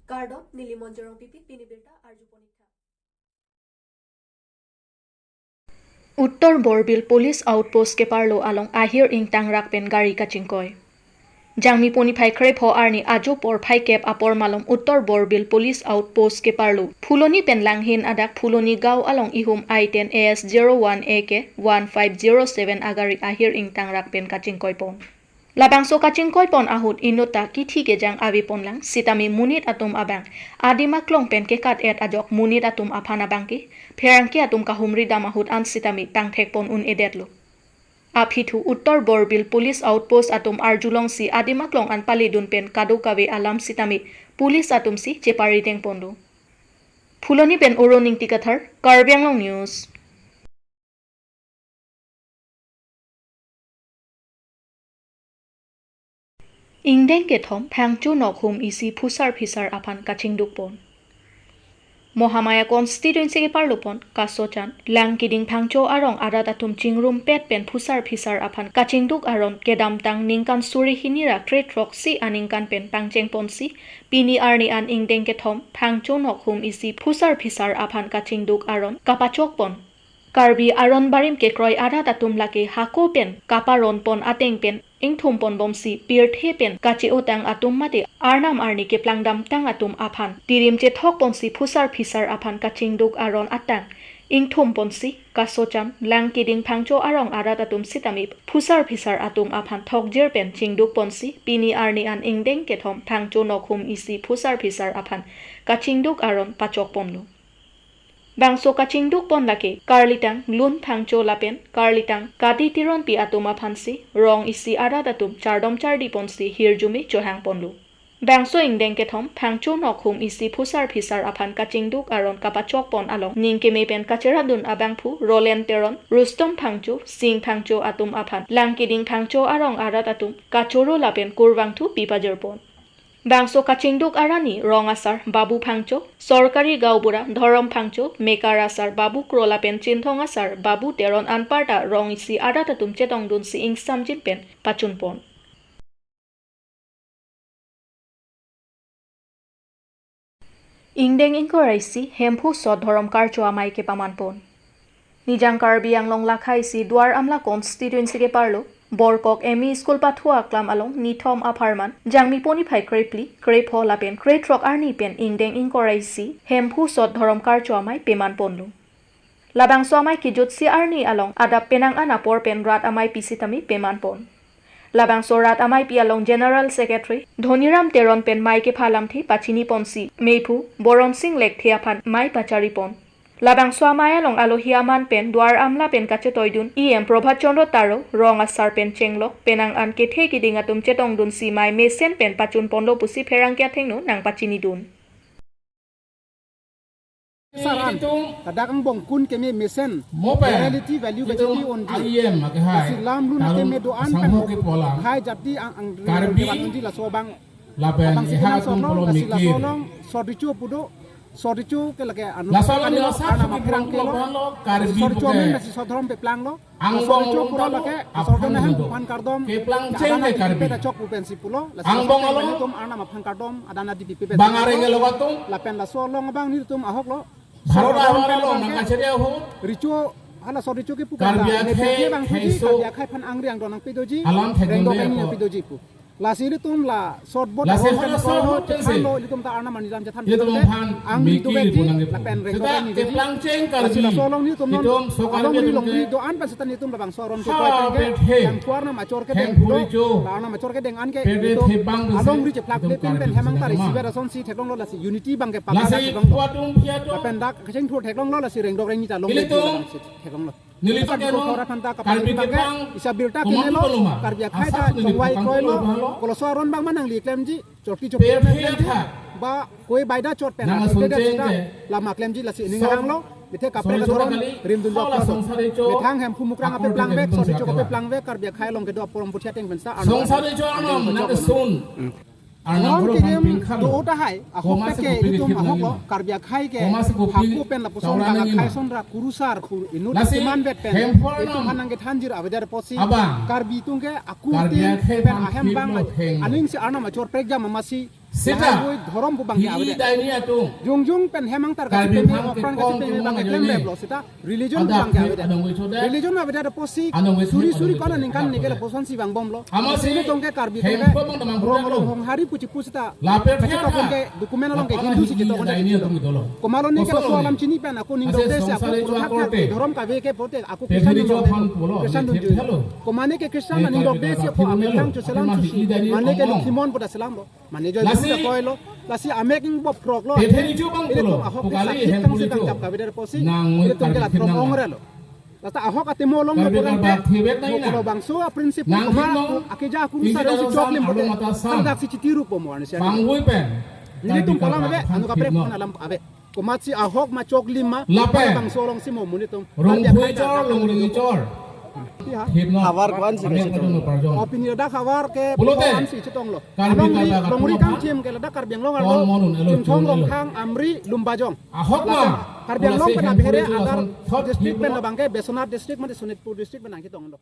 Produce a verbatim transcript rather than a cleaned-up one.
Kardom, neli Monjorong Pipi, pini birta arju ponik tha. Uttor Borbil Police Outpost keparlo along ahir ingtangrak pen gari kachingkoi. Jangmi poni phai krepho arni ajo porphai kep apor malom Uttor Borbil Police Outpost keparlo Phuloni pen Langhin adak Phuloni Gaon along ihum I ten A S zero one A K one five zero seven agari ahir ingtangrak pen kachingkoi pon. Labangso kachingkoi pon ahut inut ta kithi kejang ave ponlang sitame monit atum abang adim aklong pen kekat-et ajok monit atum aphan abangke pherangke atum kahumri dam ahut an sitame pangthek pon un-edetlo. Aphi thu Uttor Borbil Police Outpost atum arjulongsi adim aklong an paledun pen kadokave alam sitame police atum si cheparideng ponlo. Phuloni pen Oro Ningti Kathar, Karbi Anglong News. Ingdeng kethom Phangcho Nokhum isi phusar phisar aphan kachingduk pon. Mohamaya constituency keparlo pon Kasochan, Langkiding Phangcho arong arat atum chingrumpet pen phusar phisar aphan kachingduk aron kedamtang ningkan suri hini ra krethrok si aningkan pen pangcheng ponsi pini arni an ingdeng kethom Phangcho Nokhum isi phusar phisar aphan kachingduk aron kapachok pon. Karbi aron barim kekroi arat atum lake hako pen kaparon pon ateng pen ingthum pon bomsi pirthe pen kache-otang atum mate arnam arni keplangdamtang atum aphan tirim chethok ponsi phusar phisar aphan kachingduk aron atang ingthum ponsi Kasochan, Langkiding Phangcho arong arat atum sitame phusar phisar atum aphan thokjir pen chingduk ponsi pini arni an ingdeng kethom Phangcho Nokhum isi phusar phisar aphan kachingduk aron pachok ponlo. Bangso kachingduk pon lake karlitang Lun Phangcho lapen karlitang Kadi Tironpi atum aphansi rong isi arat atum chardom chardi ponsi hirjume chohang ponlo. Bangso ingdeng kethom Phangcho Nokhum isi phusar phisar aphan kachingduk aron kapachok pon along ning keme pen kacheradun abangphu Roland Teron, Rustom Phangcho, Sing Phangcho atum aphan Langkiding Phangcho arong arat atum kachoro lapen kurvangthu pipajir pon. Bangso kachingduk arani rong asar Babu Phangcho, sorkari gaonbura Dhorom Phangcho, mekar asar Babu Kro lapen chinthong asar Babu Teron anparta rong isi arat atum chetongdunsi ingsamjin pen pachun pon. Ingdeng ingkoi ra isi Hemphu Sot Dhorom Karcho Amei kepaman pon. Nijang Karbi Anglong lakha isi Duar Amla constituency keparlo Borkok M E School pathu aklam along nithom apharman Jangmi poni phai krephli, krepho lapen krethrok arni pen ingdeng ingkoi ra isi Hemphu Sot Dhorom Karcho Amei peman ponlo. Labangso amei kejutsi arni along adap penang an apor pen rat ameipi sitame peman pon. Labangso rat ameipi along General Secretary Dhoniram Teron pen mei kepha lamthe pachini ponsi meiphu Boron Sing Lekthe aphan mei pachari pon. Labangso amei along alohi aman pen Duar Amla pen kachetoidun E M Prabhat Chandra Taro, rong asar pen chenglok penang an kethe keding atum chetongdunsi mei mesen pen pachun ponlo pusi pherangke athengno nangpachinidun. Saran, ladak angbong kun keme mesen, mo pen, reality value itum kachini onji. I M ake hai, lasi lam lun tarum keme do-an asangho pen kepolam. Hai jati ang, ang Karbi kevan onji laso abang, lapen abang si eha kenangsot atum lo, pulo lasi mikir. Laso along, Sot Richo pu do, Sot Richo ke lake anu laso along kali lo, lasa arnam apherang ke lo, lo, Karbi Sot Richo puke. Men lasi Sot Dhorom peplang lo. Angbong Sot Richo along pura ta lake, aphang Sot Dhorom hem do. Aphan kardom. Keplang cheng adana ke di Karbi. Pipet achok pu pensi pulo, lasi angbong along itum arnam aphan kardom, adana di pipet bang achok areng lo. Ke logatum. Lapen laso along abang nelitum ahok lo. Bharot Sot Dhorom ahavar along kardom nang ke kachari ahut. Richo, hala Sot Richo kepu Karbi kan la, akhei, ne phe bang tuji, kheiso. Karbi akhei aphan angri angdon nangpidoji, alam thek rengdok dun reng de nangpidoji pu. Lasi ilitum la Sot Bot lasi ahok hala kan Sot Bot lo, pensi. Than lo, ilitum ta arnam arni lam chethan ilitum pen aphan angri mikir dubedi, punang ipu. Lapen rengdok seta rengni dubedi. Keplang cheng Karbi. Lasi laso along nelitum non itum so Karbi along ri atum long ke ri do-an pen seta nelitum labangso aron ha, chekoi pen ke. Pethe. Yang kuar nam achor ke hem deng puri do. Cho. La arnam achor ke deng an ke pethe itum thebang do along si ri cheplak itum le pen Karbi pen hemang ta ri sinama. Siber ason si theklong lo lasi unity abang ke papa lasi theklong lo. Kuatum phiatum. Lapen dak kecheng thur theklong lo lasi rengdok rengni ta long ilitum. Theklong lo. Neli ta keno, Karbi kepang, isa birta kene lo, Karbi akhei ta chongvai kroi lo, koloso aron abang manang li klemji, chorti chorti klemji, ba koi baida chot pen, nang asun cheng ke lama klemji lasi ning rang lo, mithe kaprek adhorom, rim dun dok lo. Methang hem khumukrang ape plang vek, Sot Richo ape plang vek, Karbi akhei along kedo aporom puthi ateng pensi, arnam Sot Richo arnam, nang kesun. Arnam aron kirim pingkha do lo. Uta hai, ahok koma se ke kopi itum dikit ahok lo, nangji. Karbi akhei ke, koma se kopi hako pen lapuson chauran bang nangji akhei ma. Son ra kurusar kur inut lasi kiman vet pen. Hemphu itum arnam. Hanang kethanjir avedar posi. Abang. Karbi itum ke akur Karbi tin akhei pen phan ahem bang kirlo theng. Aning si arnam achor prekjam amasi. Sita. Lahai hui dhorom pu abang ke Hi avedet. Daini atum. Jongjong pen hem angtar Karbi kachepeme, aphrang kachepeme abang ke klemreplo. Sita religion pu abang ke avedet. Religion avedet apotsi suri suri konat aningkan neke lapuson si vangbomlo. Amatsi ilitum ke Karbi atum ke rong along honghari pu chipu sita. Lapen kachetokon ke document along ke Hindu si chetokon ke. Komatlo neke laso alam chini pen ako ning dokde si ako dhorom kave ke pote ako Christian dun dok. Christian dun dun. Komat neke Christian aning dokde si ako amethang choselam chosi. Mane ke Lokhimon pu ta selamlo. Mane joy Lasi, buta koilo. Lasi amek ing bop kroklo. Pethe nicho abang ilitum pulo. Ahok ke Pukali sakhi hem tang pulo se tang to. Chap kavedet apotsi. Nang ngoi ilitum ke Karbi la krok nang ong relo. Lata ahok atimo along Karbi lapuran Karbi ke. Thibet nai na. Mokolo bangso a principle nang komat hino. Akija akun ing sarong si choklim arlo pote. Mata sam. Sandak si chitiru po mo arni sian. Mangvoi pen. Nelitum Karbi kolam Karbi ave, anu kaprek hino. Pon alam ave. Komatsi ahok ma choklim ma, lapen bangso along si mo monit atum. Rongphoi chor, longri chor. Iya. Hip no. Havar ko-an si amek kachetong. Opini dak havar ke pulote. Ko-an si chetonglo. Karbi along ri, Karbi longri Karbi kangthim ke ladak Karbi Anglong arlo. Mon un elo Chimthong, chun elo. Rongkhang, Amri, Lumbajong. Ahok ma. Lapen Karbi Anglong pen abhere agar district pen labang ke Biswanath district mate Sonitpur district pen nangchetonglo.